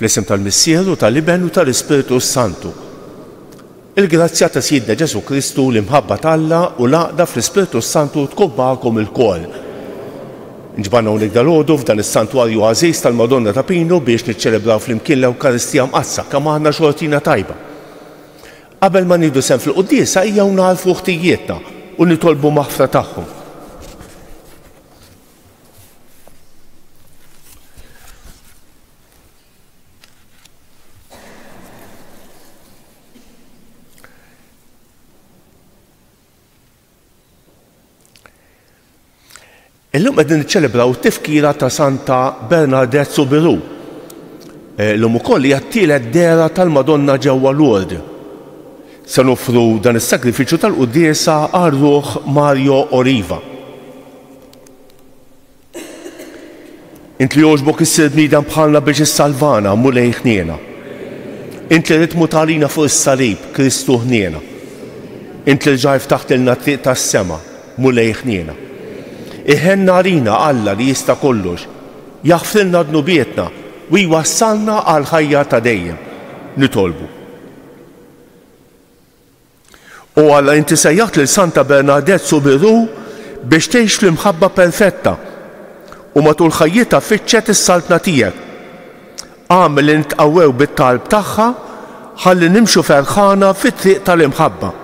Fl-isem tal-Missier u tal-Iben u tal-Ispirtu s-Santu. Il-grazzja ta' Sidna Ġesù Kristu, l-imħabba t'Alla u l-għaqda fl-Ispirtu s-Santu tkun magħkom ilkoll. Nġbarna hawnhekk dalgħodu f'dan is-santwarju għażiż tal-Madonna ta' Pinu biex niċċelebraw flimkien l-Ewkaristija Mqaddsa kemm aħna xortina tajba. Qabel ma nieħdu sehem fil-quddiesa ejjew nagħrfu ħtijietna u nitolbu maħfra tagħhom. Illum qegħdin niċċelebraw it-tifkira ta' Santa Bernadette Soubirous. Eh, illum ukoll hija t-tielet dehra tal-Madonna ġewwa Lourdes. Se noffru dan is-sagrifiċċju tal-quddiesa għal ruħ Mario Oliva. Int li għoġbok issir bniedem bħalna biex issalvana, Mulej ħniena. Int li ridt tmut għalina fuq is-salib, Kristu ħniena. Int li rġajt ftaħtilna t-triq tas-sema, Mulej ħniena. Iħenn għalina Alla li jista' kollox, jaħfrilna dnubietna u jwassalna għall-ħajja ta' dejjem. Nitolbu. O Alla, inti sejjaħt lil Santa Bernadette Soubirous biex tgħix fl-imħabba perfetta u matul ħajjitha fittxet is-saltna tiegħek. Agħmel li nitqawwew bit-talb tagħha ħalli nimxu ferħana fit-triq tal-imħabba.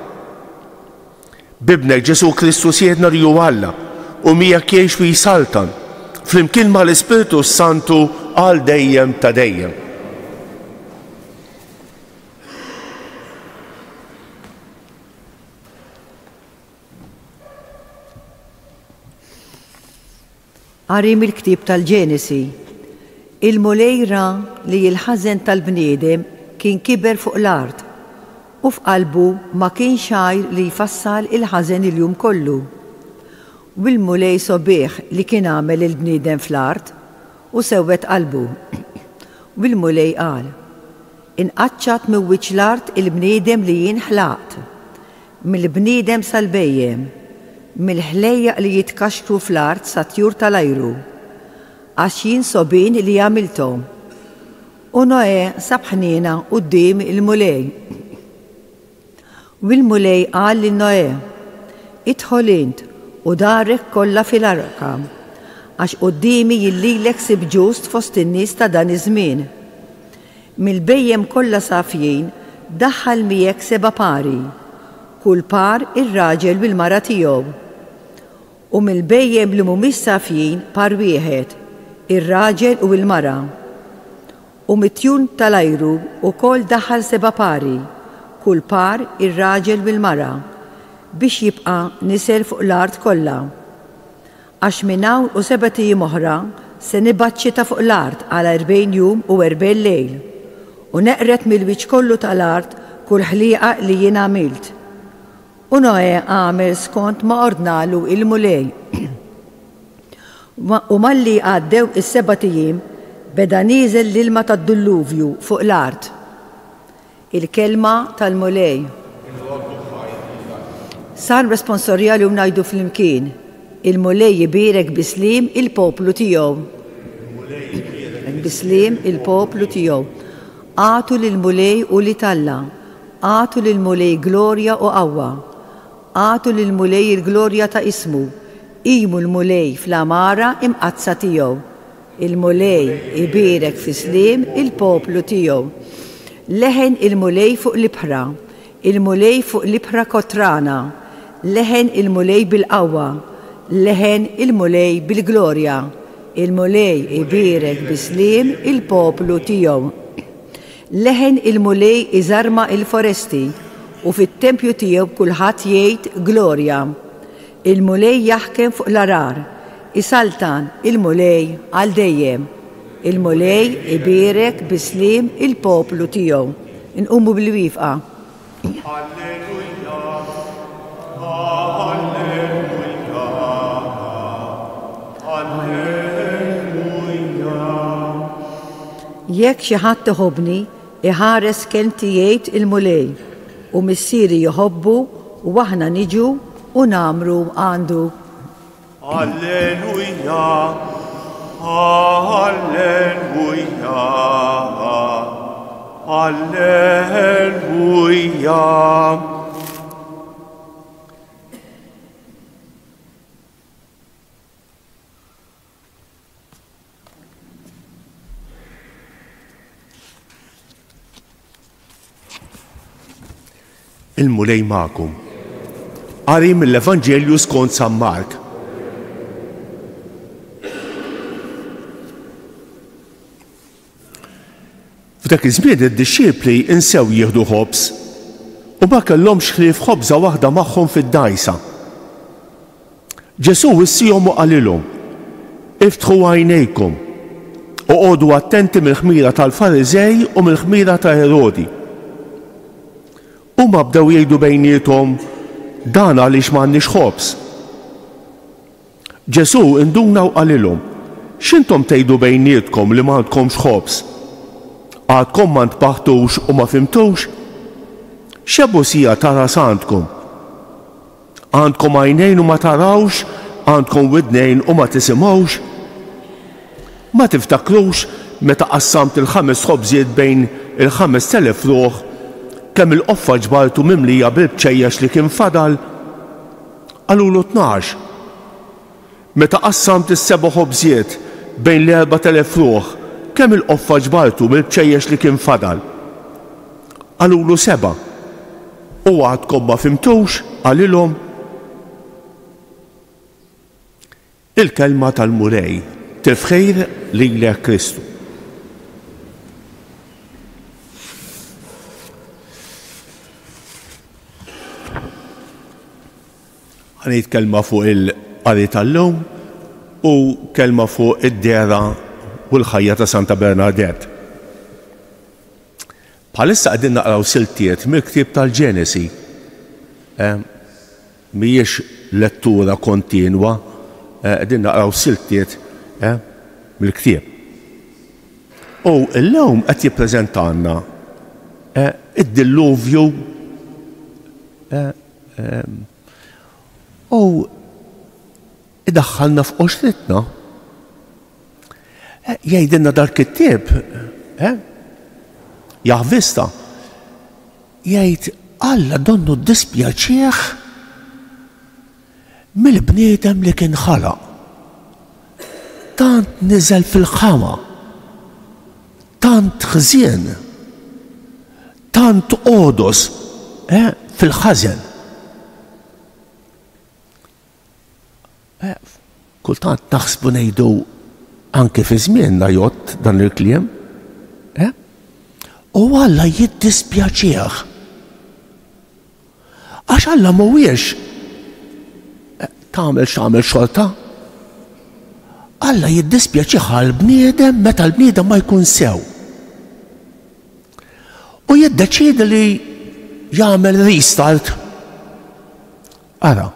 B'Ibnek Ġesù Kristu Sidna li hu Alla u miegħek jgħix u jsaltan flimkien mal-Ispirtu s-Santu għal dejjem ta' dejjem. Qari mill-ktieb tal-Ġenesi. Il-Mulej ra li l-ħażen tal-bniedem kien kiber fuq l-art, u f'qalbu ma kienx għajr li jfassal il-ħażen il-jum kollu. U l-Mulej sogħbih li kien għamel il-bniedem fl-art, u sewwed qalbu. U l-Mulej qal, Inqaċċat minn wiċċ l-art il-bniedem li jien ħlaqt, mill-bniedem sal-bhejjem, mill-ħlejjaq li jitkaxkru fl-art sat-tjur tal-ajru, għax jien sogħbien li għamilthom. U Noè sab ħniena quddiem il-Mulej. U l-Mulej qal lil Noè, Idħol int u darek kollha fil-arka, għax quddiemi jien lilek sibt ġust fost in-nies ta' dan iż-żmien. Mill-bhejjem kollha safjin daħħal miegħek seba' pari, kull par ir-raġel bil-mara tiegħu. U mill-bhejjem li mhumiex safjin par wieħed, ir-raġel u l-mara. U mit-tjur tal-ajru wkoll daħal seba' pari, kull par ir-raġel mill-mara, biex jibqa' nisel fuq l-art kollha. Għax minn hawn u sebat ijiem oħra se nibgħat xita fuq l-art għal 40 jum u 40 lejl, u neqred mill-wiċċ kollu tal-art kull ħliqa li jien għamilt. U Noè għamel skont ma ordnalu l-Mulej. U malli għaddew is-sebat ijiem, beda nieżel l-ilma tad-dulluvju fuq l-art. Il-kelma tal-Mulej. Salm responsorjali u ngħidu flimkien, Il-Mulej ibierek bi sliem il-poplu tiegħu. Bi sliem il-poplu tiegħu. Agħtu lill-Mulej ulied Alla, agħtu lill-Mulej glorja u qawwa. Agħtu lill-Mulej il-glorja ta' ismu, qimu l-Mulej fl-għamara imqaddsa tiegħu. Il-Mulej ibierek fis-sliem il-poplu tiegħu. Leħen il-Mulej fuq l-ibħra, il-Mulej fuq l-ibħra kotrana, leħen il-Mulej bil-qawwa, leħen il-Mulej bil-glorja. Il-Mulej ibierek bis-sliem il-poplu tiegħu. Leħen il-Mulej iżarma l-foresti, u fit-tempju tiegħu kulħadd jgħid, Glorja! Il-Mulej jaħkem fuq l-għarar, isaltan il-Mulej għal dejjem. Il-Mulej ibierek bis-sliem il-poplu tiegħu. Inqumu bil-wieqfa. Alleluja, Alleluja, Alleluja. Jekk xi ħadd iħobbni, iħares kelmti jgħid il-Mulej, u Missieri jħobbu u aħna niġu u ngħammru għandu. Alleluja, Alleluja. Alleluja. Il-Mulej magħkom. Qari mill-Evanġelju skont San Mark. F'dak iż-żmien id-dixxipli insew jieħdu ħobż u ma kellhomx ħlief ħobża waħda magħhom fid-dgħajsa. Ġesù wissihom u qalilhom, Iftħu għajnejkom, oqogħdu attenti mill-ħmira tal-Fariżej u mill-ħmira ta' Erodi. Huma bdew jgħidu bejniethom, Dan għaliex m'għandniex ħobż. Ġesù induna u qalilhom, X'intom tgħidu bejnietkom li m'għandkomx ħobż? Għadkom ma ntbaħtux u ma fhimtux? X'ebusija ta' ras għandkom? Għandkom għajnejn u ma tarawx, għandkom widnejn u ma tisimgħux? Ma tiftakrux meta qassamt il-ħames ħobżiet bejn il-5000 ruħ, kemm il-qoffa ġbartu mimlija bil-bċejjex li kien fadal? Qalulu 12. Meta qassamt is-seba' ħobżiet bejn l-4000 ruħ, kemm il-qoffa ġbartu mill-bċejjex li kien fadal? Qalulu sebgħa. U għadkom ma fhimtux? Qalilhom. Il-Kelma tal-Mulej. Tifħir lilek Kristu. Ħa ngħid kelma fuq il-qari tal-lum u kelma fuq id-dehra u l-ħajja ta' Santa Bernadette. Bħalissa qegħdin naqraw siltiet mill-ktieb tal-Ġenesi. Eh, mhijiex lettura kontinwa, eh, qegħdin naqraw siltiet eh, mill-ktieb. U llum qed jippreżentanna id-dilluvju U idaħħalna f'qoxritna. Eh, jgħidilna dal-kittieb, eh, jaħvista, jgħid Alla donnu ddispjaċih mill-bniedem li kien ħalaq. Tant niżel fil-ħama, tant ħżien, tant għodos eh, fil-ħażen. Eh, kultant naħsbu ngħidu anke fi żmienna jgħodd dan il-kliem. Eh? U Alla jiddispjaċih. Għax Alla mhuwiex eh, tagħmel x'tagħmel xorta. Alla jiddispjaċih għall-bniedem meta l-bniedem ma jkun sew. U jiddeċiedi li jagħmel restart. Ara,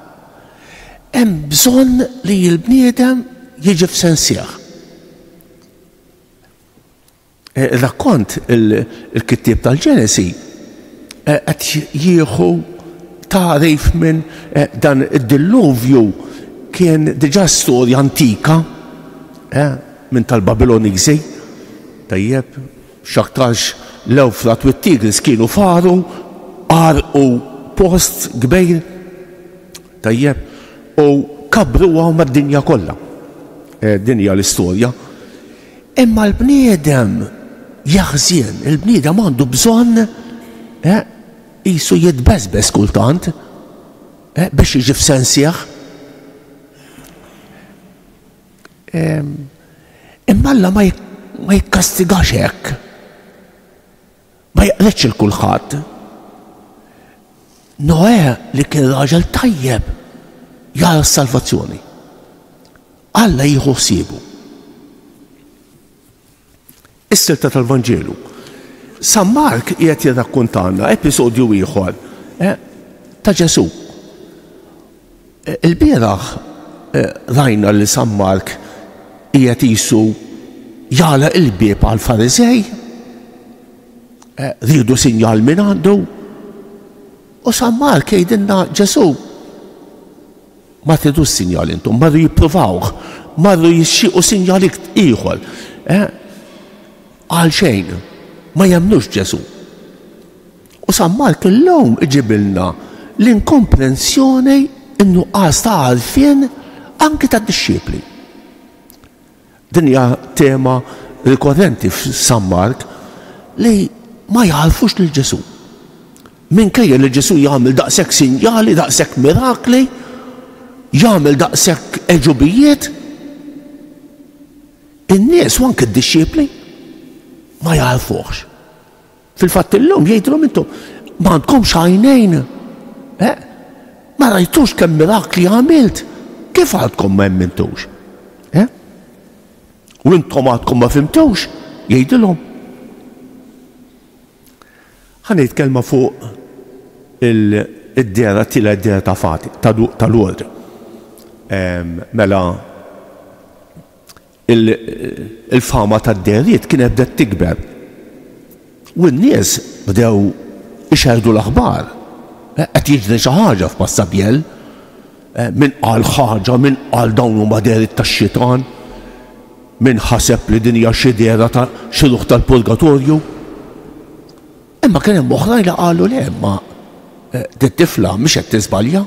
hemm bżonn li l-bniedem jiġi f'sensih. Eh, ir-rakkont il-kittieb tal-Ġenesi eh, qed jieħu tagħrif minn eh, dan id-dilluvju kien diġà storja antika minn tal-Babiloniżi. Tajjeb, x'aktarx l-Ewfrat u t-Tigris kienu faru, għarqu post kbir, tajjeb, u kabbruha mad-dinja kollha. Din hija l-istorja. Imma l-bniedem jaħżien, il-bniedem għandu bżonn eh, qisu jitbeżbeż kultant eh, biex jiġi f'sensih. Imma Alla ma jikkastigax hekk. Ma jaqredx il kulħadd. Noè li kien raġel tajjeb jara s-salvazzjoni. Alla jieħu ħsiebu. Is-silta tal-Vanġelu. San Mark qiegħed jirrakkuntalna episodju ieħor eh, ta' Ġesù. Eh, il-bieraħ eh, rajna li San Mark qiegħed isu jala il-bieb għal Fariżej, riedu sinjal minn għandu, u San Mark jgħidilna Ġesù Ma tridux sinjal intom, marru jippruvawh, marru jixxiequ sinjal ieħor. Eh? Għal xejn, ma jemmnux Ġesù. U San Mark illum iġibilna l-inkomprensjoni, in-nuqqas ta' għarfien anki tad-dixxipli. Din hija tema rikorrenti f'San Mark li ma jagħrfux lil Ġesù. Minkejja li Ġesù jagħmel daqshekk sinjali, daqshekk mirakli, jagħmel daqshekk għeġubijiet, in-nies u anke d-dixxipli ma jagħrfuhx. Fil-fatt illum jgħidilhom intom ma għandkomx għajnejn. Eh? Ma rajtux kemm mirakli għamilt? Kif għadkom ma emmintux? Eh? U intom għadkom ma fimtux? Jgħidilhom. Ħa ngħid kelma fuq id-dehra, t-tielet dehra ta' Fati, ta' Lourdes. Mela, il-fama tad-dehriet kienet bdiet tikber. U n-nies bdew ixerrdu l-aħbar. Qed jiġri xi ħaġa f'Massabielle. Min qal ħaġa, min qal dawn huma dehriet tax-xitan. Min ħaseb li din hija xi dehra ta' xi ruħ tal-purgatorju? Imma kien hemm oħrajn li qalu le, imma dit-tifla mhix qed tiżbalja.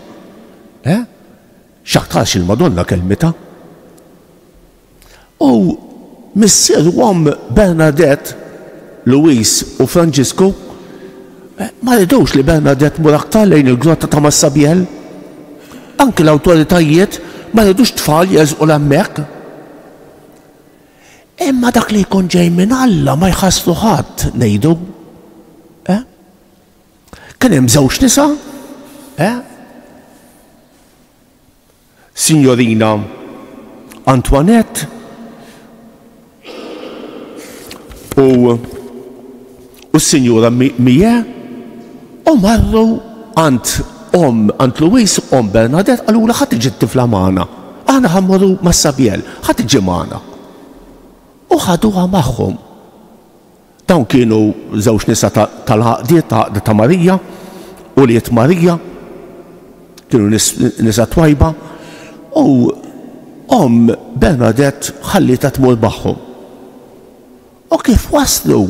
Eh? X'aktarx il-Madonna kellmitha. U missier u omm Bernadette, Louise u Franġisku, ma ridux li Bernadette tmur aktar lejn il-grotta ta' Massabielle. Anki l-awtoritajiet ma ridux tfal jersqu 'l hemmhekk. Imma dak li jkun ġej minn Alla ma jħasslu ħadd, ngħidu. Eh? Kien hemm żewġ nisa, eh? Signorina Antoinette u u s-Sinjura Mie u marru għand omm għand Louise omm Bernadette qalulha ħa tiġi t-tifla magħna. Aħna ħa mmorru mas-Sabiel, ħa tiġi magħna. U ħaduha magħhom. Dawn kienu żewġ nisa tal-għaqdiet, ta' Għaqda ta' Marija, ulied Marija, kienu nisa twajba, u omm Bernadette ħallietha tmur magħhom. U kif waslu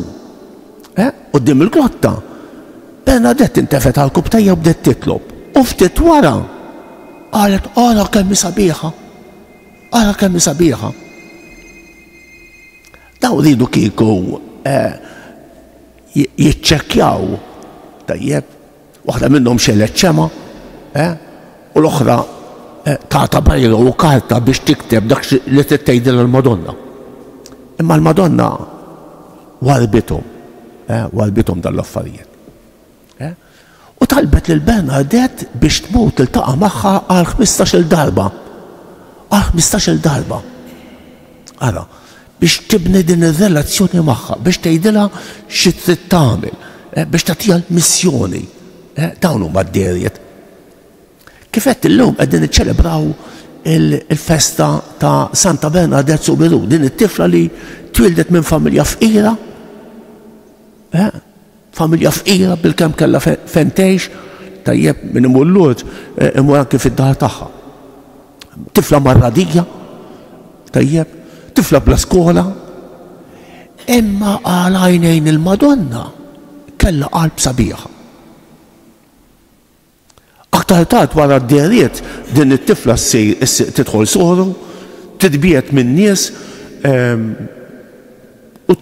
eh, quddiem il-grotta, Bernadette intefgħet għal kubtejja u bdiet titlob. U ftit wara qalet ara kemm hi sabiħa, ara kemm hi sabiħa. Dawn riedu kieku jiċċekkjaw tajjeb, waħda minnhom xegħlet xemgħa, u l-oħra tagħta bajra u karta biex tikteb dak li trid tgħidilha l-Madonna. Imma l-Madonna warbithom, warbithom dan l-affarijiet. U talbet lil Bernadette biex tmur tiltaqa' magħha għal ħmistax-il darba. Għal ħmistax-il darba. Ara, biex tibni din ir-relazzjoni magħha, biex tgħidilha xi trid tagħmel, biex tagħtiha l-missjoni. Dawn huma d-dehriet. Kif għedt illum qegħdin niċċelebraw il-festa ta' Santa Bernadette Soubirous, din it-tifla li twieldet minn familja fqira, Familja fqira bilkemm kellha fejn tgħix, tajjeb min imur Lourdes imur anki fid-dar tagħha. Tifla marradija, tajjeb, tifla bla skola, imma għal għajnejn il-Madonna kellha qalb sabiħa. Aktar tard wara d-dehriet din it-tifla ssir tidħol soru, titbiegħed min-nies u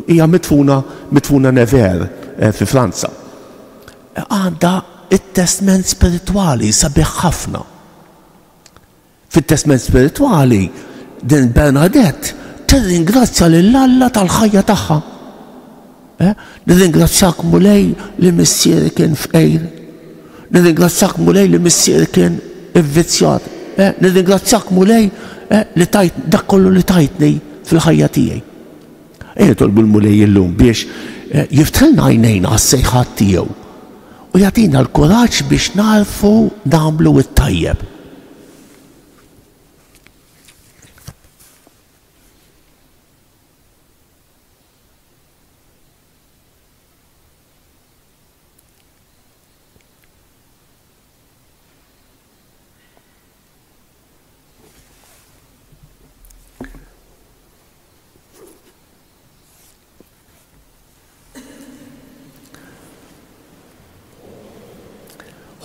hija midfuna midfuna Nevers fi Franza. Għandha t-testment spiritwali sabiħ ħafna. Fit-Testment Spiritwali, din Bernadette tirringrazzja lil Alla tal-ħajja tagħha. Eh? Nirringrazzjak Mulej li missieri kien fqejr. Nirringrazzjak Mulej li missieri kien ivvizzjat. Eh? Nirringrazzjak Mulej eh, li tajt dak kollu li tajtni fil-ħajja tiegħi. Ejja nitolbu l-Mulej illum biex eh, jiftħilna għajnejna għas-sejħat tiegħu u jagħtina l-kuraġġ biex narfu nagħmlu t-tajjeb.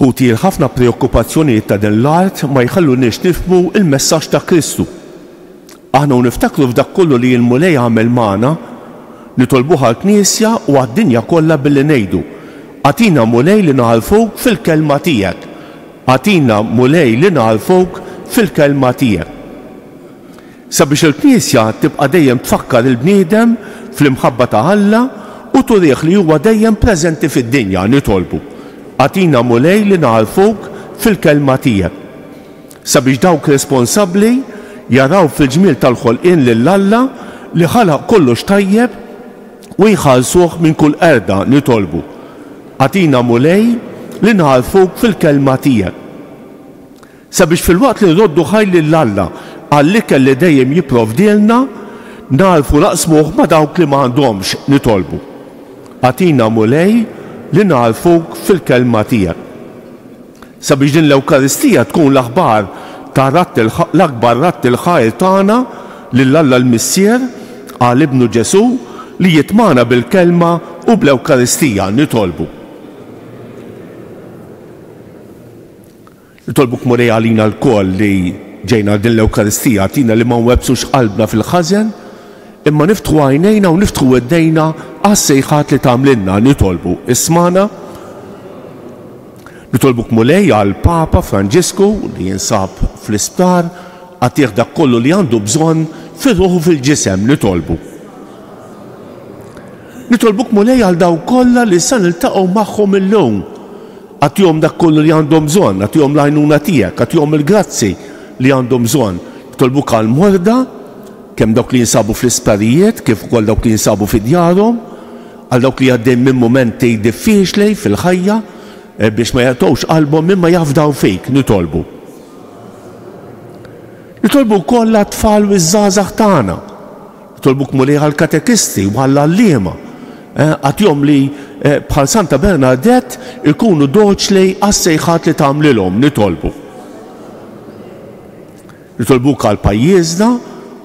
Ħuti, il-ħafna preokkupazzjonijiet ta' din l-art ma jħalluniex nifhmu l-messaġġ ta' Kristu. Aħna u niftakru f'dak kollu li l-Mulej għamel magħna, nitolbuh għall-Knisja u għad-dinja kollha billi ngħidu, Agħtina Mulej li nagħrfuk fil-kelma tiegħek. Agħtina Mulej li nagħrfuk fil-kelma tiegħek. Sabiex il-Knisja tibqa' dejjem tfakkar il-bniedem fl-imħabba ta' Alla u turih li huwa dejjem preżenti fid-dinja, nitolbu, Agħtina Mulej li nagħrfuk fil-kelma tiegħek. Sabiex dawk responsabbli jaraw fil-ġmiel tal-ħolqien lil Alla li ħalaq kollox tajjeb u jħarsuh minn kull qerda, nitolbu, Agħtina Mulej li nagħrfuk fil-kelma tiegħek. Sabiex filwaqt li nroddu ħajr lil Alla għall-ikel li dejjem jipprovdielna, nagħrfu naqsmuh ma' dawk li ma għandhomx, nitolbu. Agħtina Mulej li nagħrfuk fil-kelma tiegħek. Sabiex din l-Ewkaristija tkun l-aħbar ta' radd l-akbar radd il-ħajr tagħna lil Alla l-Missier għal Ibnu Ġesù li jitmagħna bil-kelma u bl-Ewkaristija, nitolbu. Nitolbuk Mulej għalina lkoll li ġejna għal din l-Ewkaristija, agħtina li ma nwebbsux qalbna fil-ħażen, imma niftħu għajnejna u niftħu widdejna għas-sejħat li tagħmlilna. Nitolbu, ismagħna. Nitolbuk Mulej għall-Papa Franġisku li jinsab fl-isptar, agħtih dak kollu li għandu bżonn fir-ruħ u fil-ġisem. Nitolbu. Nitolbuk Mulej għal dawk kollha li sa niltaqgħu magħhom illum. Agħtihom dak kollu li għandhom bżonn, agħtihom l-għajnuna tiegħek, agħtihom il-grazzi li għandhom bżonn. Nitolbuk għall-morda, kemm dawk li jinsabu fl-isptarijiet kif ukoll dawk li jinsabu fi djarhom, għal dawk li għaddejjin minn mumenti diffiċli fil-ħajja, biex ma jaqtgħux qalbhom imma jafdaw fik, nitolbu. Nitolbu wkoll għat-tfal u ż-żgħażagħ tagħna. Nitolbuk Mulej għall-katekisti u għall-għalliema. Agħtihom li bħal Santa Bernadette ikunu doċli għas-sejħat li tagħmlilhom, nitolbu. Nitolbuk għal pajjiżna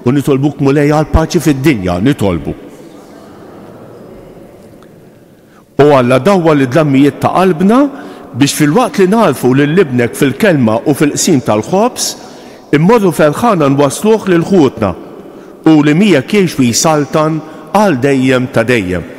u nitolbuk Mulej għall-paċi fid-dinja, nitolbu. O Alla dawwal id-dlammijiet ta' qalbna biex filwaqt li nagħrfu lil Ibnek fil-kelma u fil-qsim tal-ħobż, immorru ferħana nwassluh lil ħutna, hu li miegħek jgħix u jsaltan għal dejjem ta' dejjem.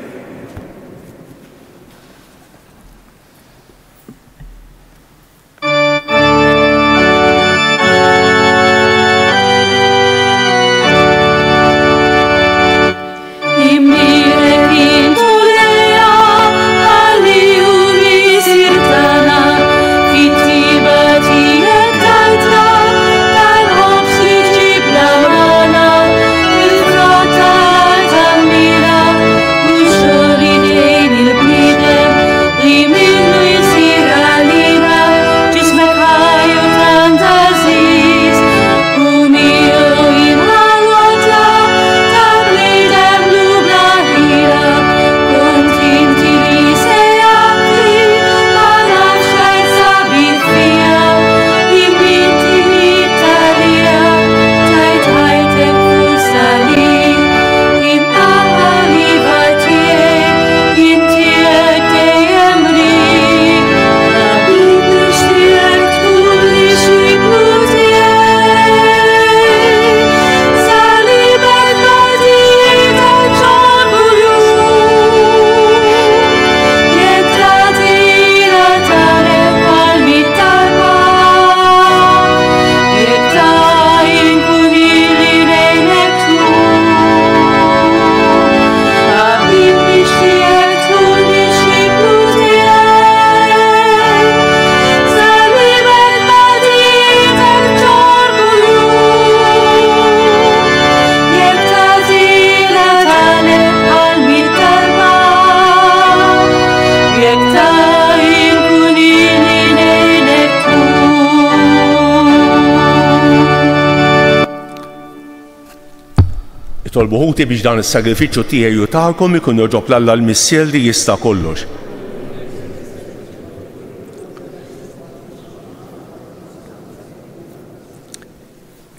Itolbu ħuti biex dan is-sagrifiċċju tiegħi u tagħkom ikun jogħġob 'l Alla l-Missier li jista' kollox.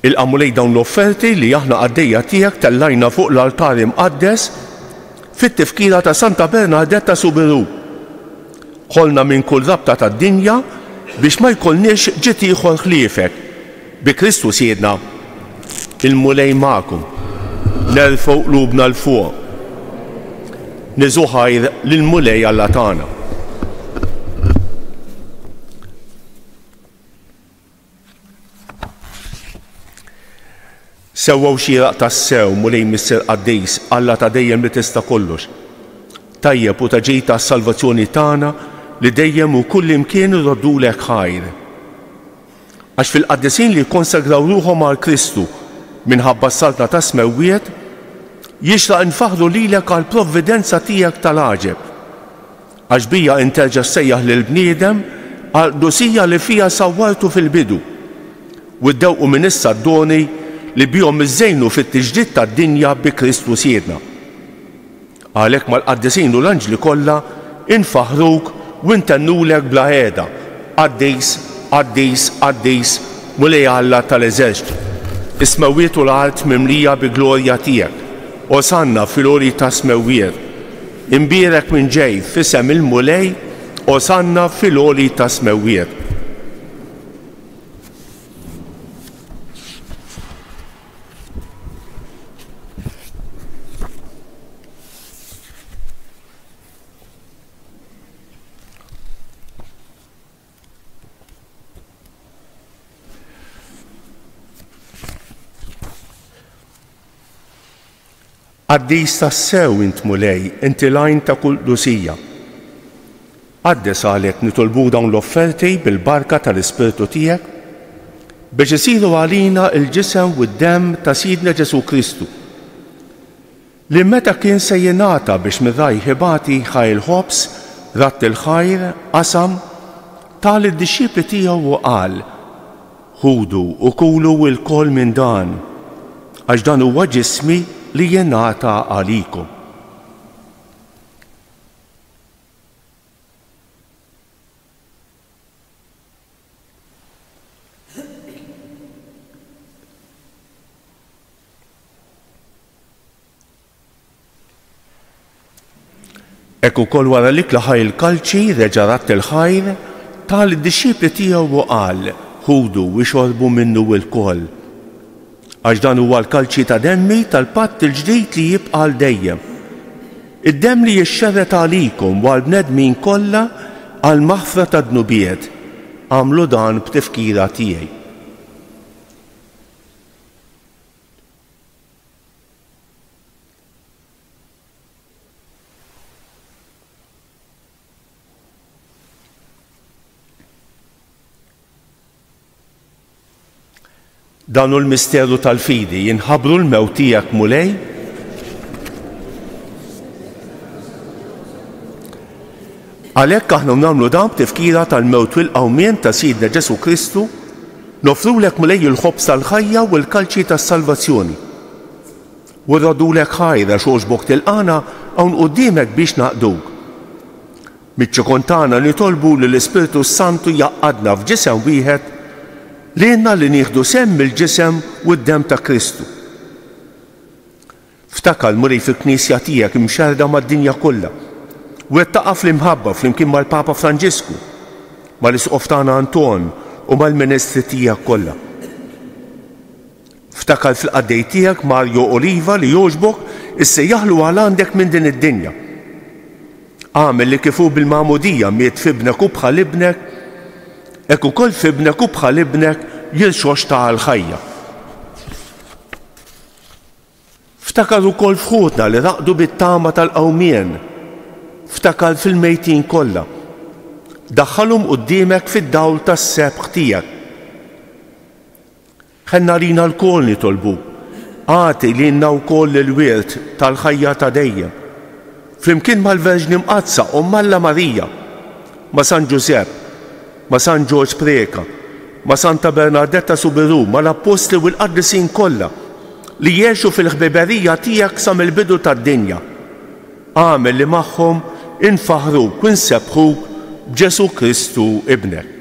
Ilqa' Mulej dawn l-offerti li aħna qaddejja tiegħek tellajna fuq l-altar imqaddes fit-tifkira ta' Santa Bernardetta Soubirous. Ħollna minn kull rabta tad-dinja. biex ma jkollniex ġid ieħor ħliefek. Bi Kristu Sidna. Il-Mulej magħkom. Nerfgħu qlubna 'l fuq. Niżu ħajr lill-Mulej Alla tagħna. Sewwa u xieraq tassew, Mulej Missier Qaddis, Alla ta' dejjem li tista' kollox. Tajjeb u ta' ġid għas-salvazzjoni tagħna li dejjem u kullimkien irroddulek ħajr. Għax fil-qaddisin li jikkonsagraw ruħhom għal Kristu minħabba s-Saltna tas-Smewwiet, jixraq infaħħru lilek għall-provvidenza tiegħek tal-għaġeb. Għax bija int terġa' ssejjaħ lill-bniedem għall-qdusija li fiha sawwartu fil-bidu, u ddewqu minn issa d-doni li bihom iżżejnu fit-tiġdid tad-dinja bi Kristu Sidna. Għalhekk mal-qaddisin u l-anġli kollha infaħħruk u ntennulek bla heda, Qaddis, qaddis, qaddis, Mulej Alla tal-eżerċti! Is-smewwiet u l-art mimlija bi glorja tiegħek. Osanna fil-għoli tas-smewwiet! Imbierek min ġej f'isem il-Mulej, Osanna fil-għoli tas-smewwiet. Qaddis tassew int Mulej, inti l-għajn ta' kull qdusija. Qaddes għalhekk nitolbuk dawn l-offerti bil-barka tal-Ispirtu tiegħek, biex isiru għalina l-ġisem u d-demm ta' Sidna Ġesù Kristu, li meta kien se jingħata biex minn rajh ibati ħa l-ħobż, radd il-ħajr, qasam, ta lid-dixxipli tiegħu u qal, Ħudu u kulu lkoll minn dan, għax dan huwa ġismi li jingħata għalikom. Hekk ukoll wara l-ikla ħa il-kalċi, reġa' radd il-ħajr, ta lid-dixxipli tiegħu u qal, Ħudu u ixorbu minnu lkoll. Għax dan huwa l-kalċi ta' demmi tal-patt il-ġdid li jibqa' għal dejjem. Id-demm li jixxerred għalikom u għall-bnedmin kollha għall-maħfra tad-dnubiet. Agħmlu dan b'tifkira tiegħi. Dan hu l-misteru tal-fidi, jinħabbru l-mewt tiegħek Mulej. Għalhekk aħna nagħmlu dan b'tifkira tal-mewt u l-qawmien ta' Sidna Ġesù Kristu, nofrulek Mulej il-ħobż tal-ħajja u l-kalċi tas-salvazzjoni. U rroddulek ħajr għax għoġbok tilqagħna hawn quddiemek biex naqduk. Miċ-ċokon tagħna nitolbu li l-Ispirtu s-Santu jgħaqqadna f'ġisem wieħed lilna li nieħdu sehem mill-ġisem u d-demm ta' Kristu. Ftakar, Mulej, fil-Knisja tiegħek imxerrda mad-dinja kollha. Wettaqha fl-imħabba flimkien mal-Papa Franġisku, mal-Isqof tagħna Anton u mal-ministri tiegħek kollha. Ftakar fil-qaddej tiegħek Mario Oliva li jogħġbok issejjaħlu għal għandek minn din id-dinja. Agħmel li kif hu bil-magħmudija miet f'ibnek u bħal ibnek, hekk ukoll f'ibnek u bħal ibnek jirxoxta għall-ħajja. Ftakar ukoll f'ħutna li raqdu bit-tama tal-qawmien. Ftakar fil-mejtin kollha. Daħħalhom quddiemek fid-dawl tas-sebħ tiegħek. Ħenn għalina lkoll nitolbuk, agħti lilna wkoll il-wirt tal-ħajja ta' dejjem, flimkien mal-Verġni Mqaddsa Omm Alla Marija, ma' San Ġużepp, ma' San Ġorġ Preca, ma' Santa Bernardetta Soubirous, mal-Appostli u l-qaddisin kollha li għexu fil-ħbiberija tiegħek sa mill-bidu tad-dinja. Agħmel li magħhom infaħħruk u nsebbħuk b'Ġesù Kristu Ibnek.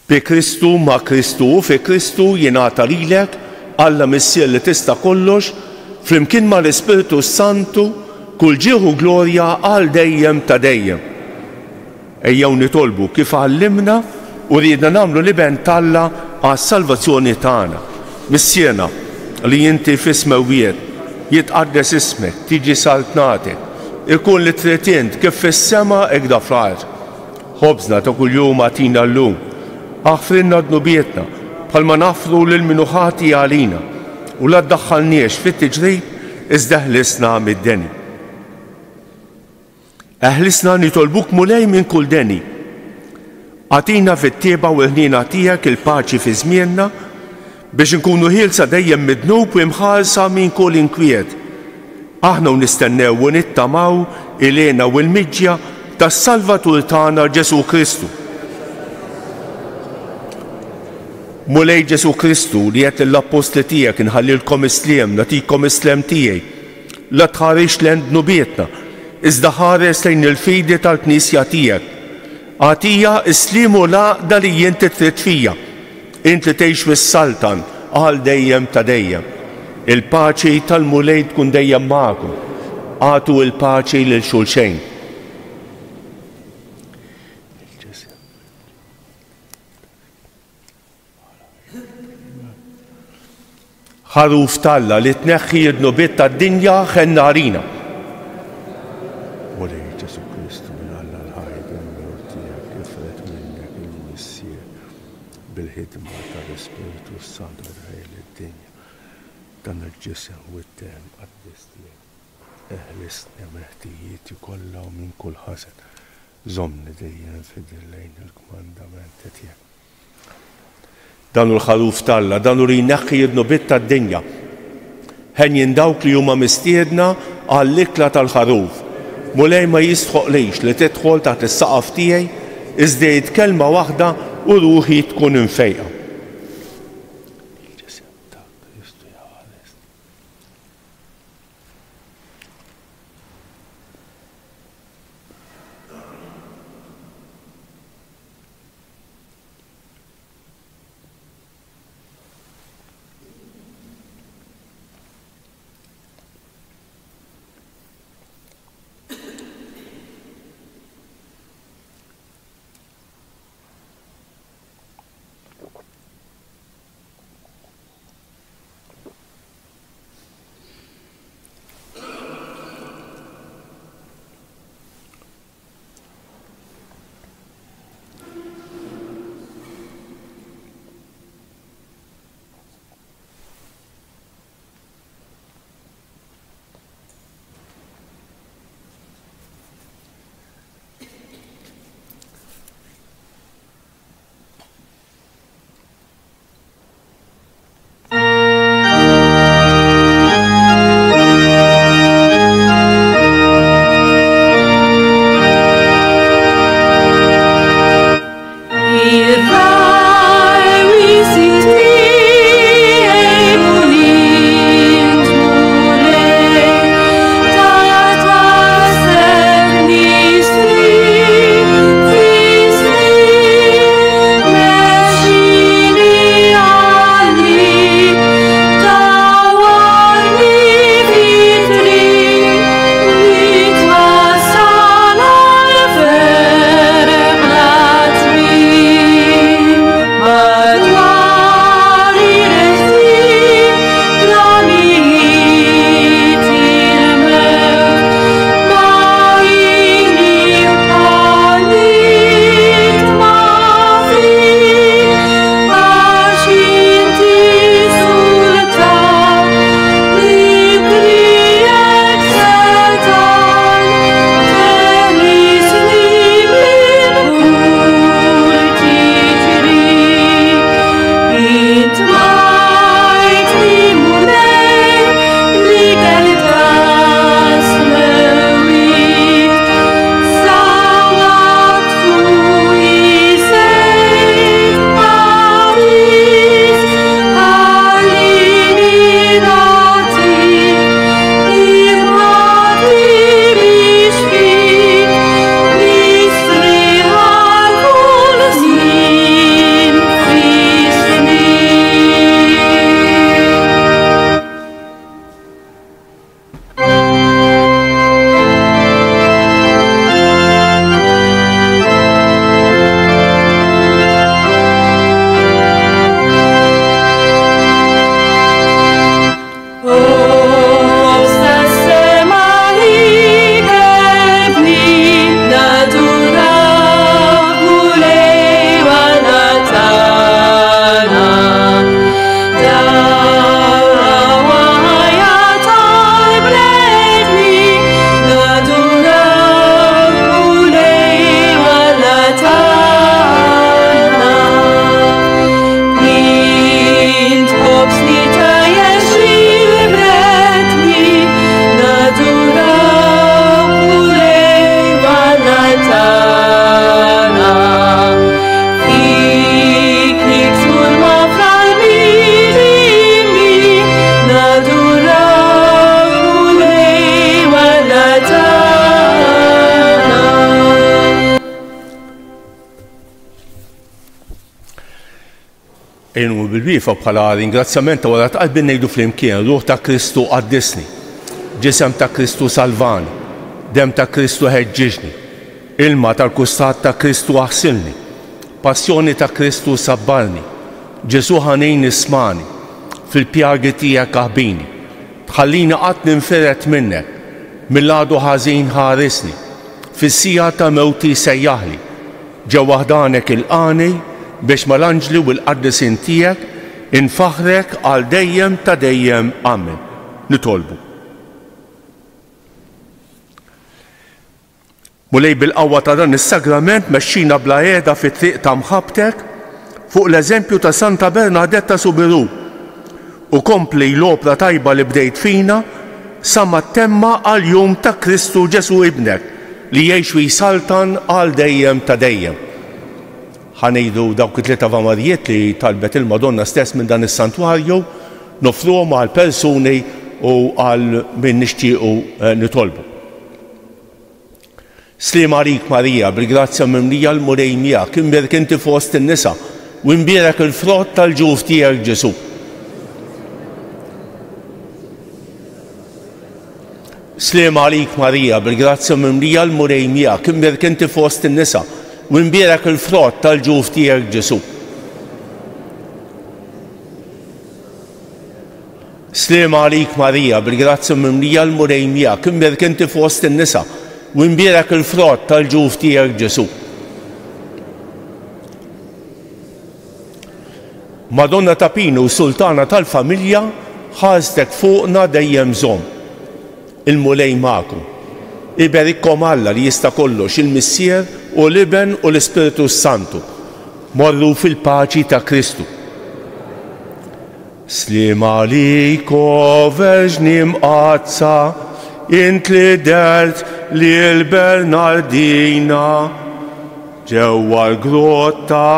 Bi Kristu, ma' Kristu u fi Kristu jingħata lilek, Alla Missier li tista' kollox, flimkien mal-Ispirtu s-Santu, kull ġieħ u glorja għal dejjem ta' dejjem. Ejjew nitolbu kif għallimna u riedna nagħmlu l-Iben t'Alla għas-salvazzjoni tagħna. Missierna, li inti fis-smewwiet, jitqaddes ismek, tiġi saltnatek, ikun li trid int kif fis-sema hekk fl-art. Ħobżna ta' kuljum agħtina llum. Aħfrilna dnubietna, bħalma naħfru lil min hu ħati għalina, u la ddaħħalniex fit-tiġrib, iżda eħlisna mid-deni. Eħlisna nitolbuk Mulej minn kull deni. Agħtina fit-tjieba u l-ħniena tiegħek il-paċi fi żmienna, Biex inkunu ħielsa dejjem mid-dnub u imħarsa minn kull inkwiet. Aħna u nistennew u nittamaw il-hena u l-miġja tas-Salvatur tagħna Ġesù Kristu. Mulej Ġesù Kristu, li għedt lill-appostli tiegħek inħallilkom is-sliem, nagħtikom is-slem tiegħi, la tħarisx lejn dnubietna, iżda ħares lejn il-fidi tal-Knisja tiegħek. Agħtiha s-sliem u l-għaqda li inti trid fija. Int li tgħix fis-saltan għal dejjem ta' dejjem. Il-paċi tal-Mulej tkun dejjem magħkom. Agħtu l-paċi lil xulxejn. Ħaruf t'Alla li tneħħi d-dnubiet tad-dinja ħenn għalina. Mulej Ġesù Kristu minn Alla l-ħaj bil-mewt tiegħek ifred minnek il-Missier bil-ħidma tal-Ispirtu s-Santu tħejja lid-dinja dan il-ġisem u d-demm qaddis tiegħek. Eħlisni minn ħtijieti kollha u minn kull ħażen. Żommni dejjem fidil lejn il-kmandamenti tiegħek. Dan hu l-Ħaruf t'Alla, dan hu li jneħħi d-dnubiet tad-dinja. Henjin dawk li huma mistiedna għall-ikla tal-Ħaruf. Mulej ma jistħoqlix li tidħol taħt is-saqaf tiegħi, iżda għid kelma waħda u ruħi tkun imfejqa. Il-ġisem ta' Kristu jaħares. Ejnu bil-wieqfa bħala ringrazzjament ta' wara tqarbin ngħidu flimkien, Ruħ ta' Kristu qaddisni, Ġisem ta' Kristu salvani, Demm ta' Kristu ħeġġiġni, Ilma tal-kustat ta' Kristu aħsilni, Passjoni ta' Kristu sabbarni, Ġesù ħanin ismagħni, Fil-pjagi tiegħek aħbini, Tħallini qatt ninfired minnek, Mill-għadu ħażin ħarisni, Fis-siegħa ta' mewti sejjaħli. Ġewwa ħdanek ilqagħni biex mal-anġli u l-qaddisin tiegħek infaħħrek għal dejjem ta' dejjem. Amen. Nitolbu. Mulej bil-qawwa ta' dan is-sagrament mexxina bla qiegħda fit-triq ta' mħabbtek fuq l-eżempju ta' Santa Bernadetta Soubirous u kompli l-opra tajba li bdejt fina sa ma ttemmha għall-jum ta' Kristu Ġesù Ibnek, li jgħix u jsaltan għal dejjem ta' dejjem. Ħa ngħidu dawk it-tliet Avamarijiet li talbet il-Madonna stess minn dan is-santwarju, noffruhom għal persuni u għal min nixtiequ nitolbu. Sliem għalik Marija, bil-grazzja mimlija l-Mulej miegħek, imbierek inti fost in-nisa, u imbierek il-frott tal-ġuf tiegħek Ġesù. Sliem għalik Marija, bil-grazzja mimlija l-Mulej miegħek, imbierek inti fost in-nisa, u imbierek il-frott tal-ġuf tiegħek Ġesù. Sliem għalik Marija, bil-grazzja mimlija l-Mulej miegħek, imbierek inti fost in-nisa, u imbierek il-frott tal-ġuf tiegħek Ġesù. Madonna ta' Pinu, Sultana tal-familja, ħarstek fuqna dejjem żomm. Il-Mulej magħkom. Iberikkom Alla li jista' kollox, il-Missier u l-Iben u l-Ispirtu s-Santu. Morru fil-paċi ta' Kristu. Sliem għalik, o Verġni Mqaddsa, int li dhert lil Bernardina ġewwa l-grotta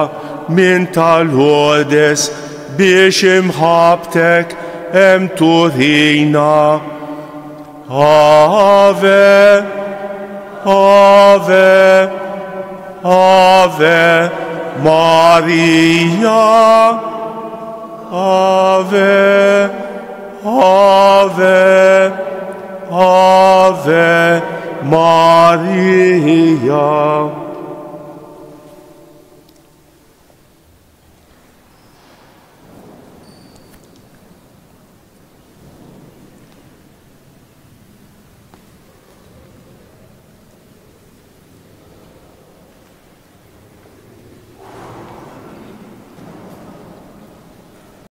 minn ta' Lourdes biex imħabbtek hemm turina. Ave, Ave, Ave Maria. Ave, Ave, Ave Maria.